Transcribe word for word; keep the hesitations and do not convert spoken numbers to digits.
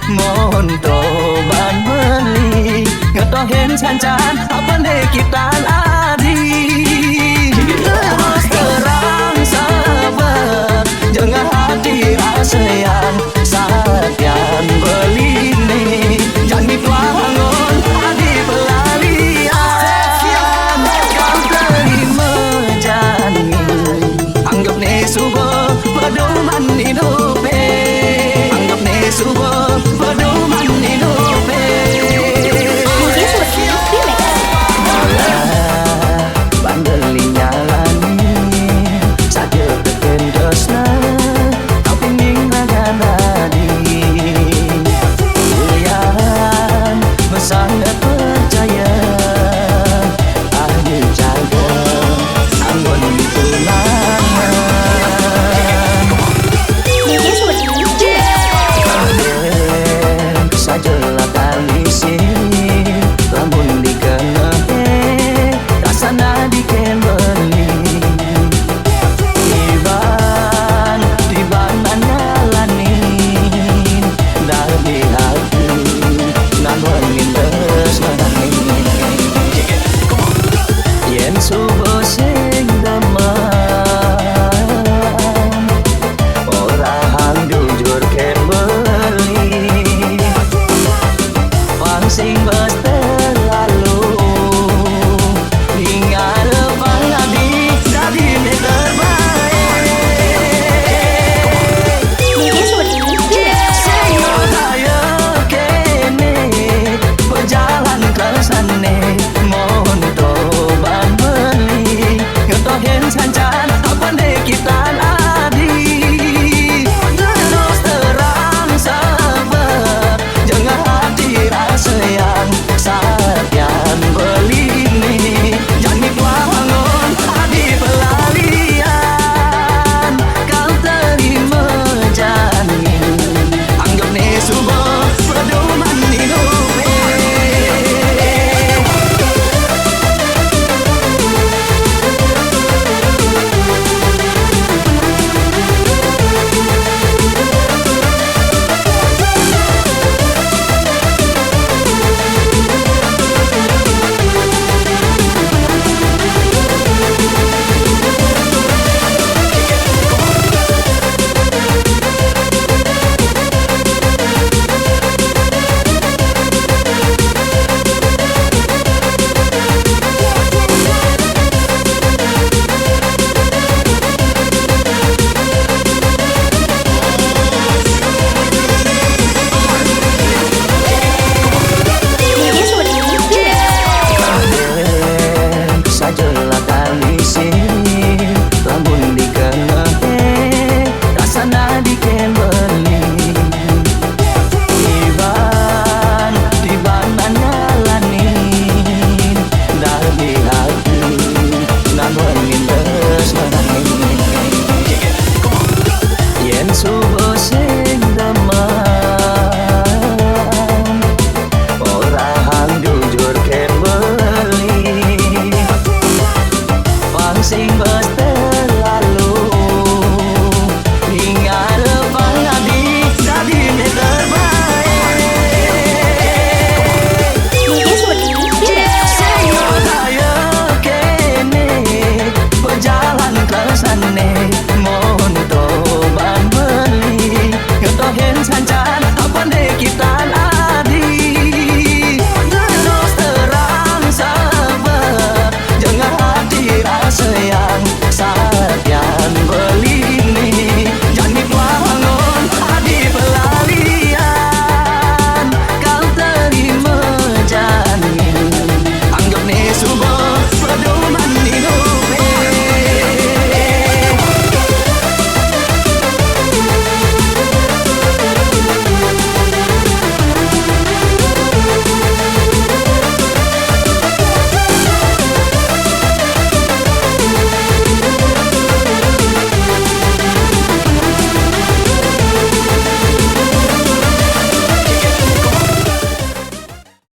Monto ban beli, ngetohin sancan, apa ne kitan adi. Terus terang sabet, jengah hati asean, satian beli ni. Jani tuangon adi pelalian, kau terima jani. Anggap ni suba pedoman idup, eh. Anggap ni suba pedoman idup, eh. Alah, bandel nyalani, saja teken tresna, tapi ning raga nadi. Ulian, sangat percaya, ada jaga, anggun tunangan. Sajalah tali sini, lamun dikena, eh, rasana dikembali. Tiban, tiban nanyalanin, dari hati, namun mintes menangis. Yen suba sing demen, orang jujur kembali. Pang sing bas terlalu, ningal pang adi dadi ne terbaik. Sing daya kene, pejalan tresnane, monto ban beli, ngetohin sancan, apa ne kitan adi. Terus terang sabet, jengah hati asean, satian beli ni. Jani tuangon adi pelalian, kau terima jani. Anggap ni suba pedoman idup, eh. Sajalah tali sini, lamun dikena, eh, rasana dikembali. Tiban, tiban nanyalanin, dari hati, namun mintes menangis. Yen suba sing demen, orang jujur kembali. Pang sing bas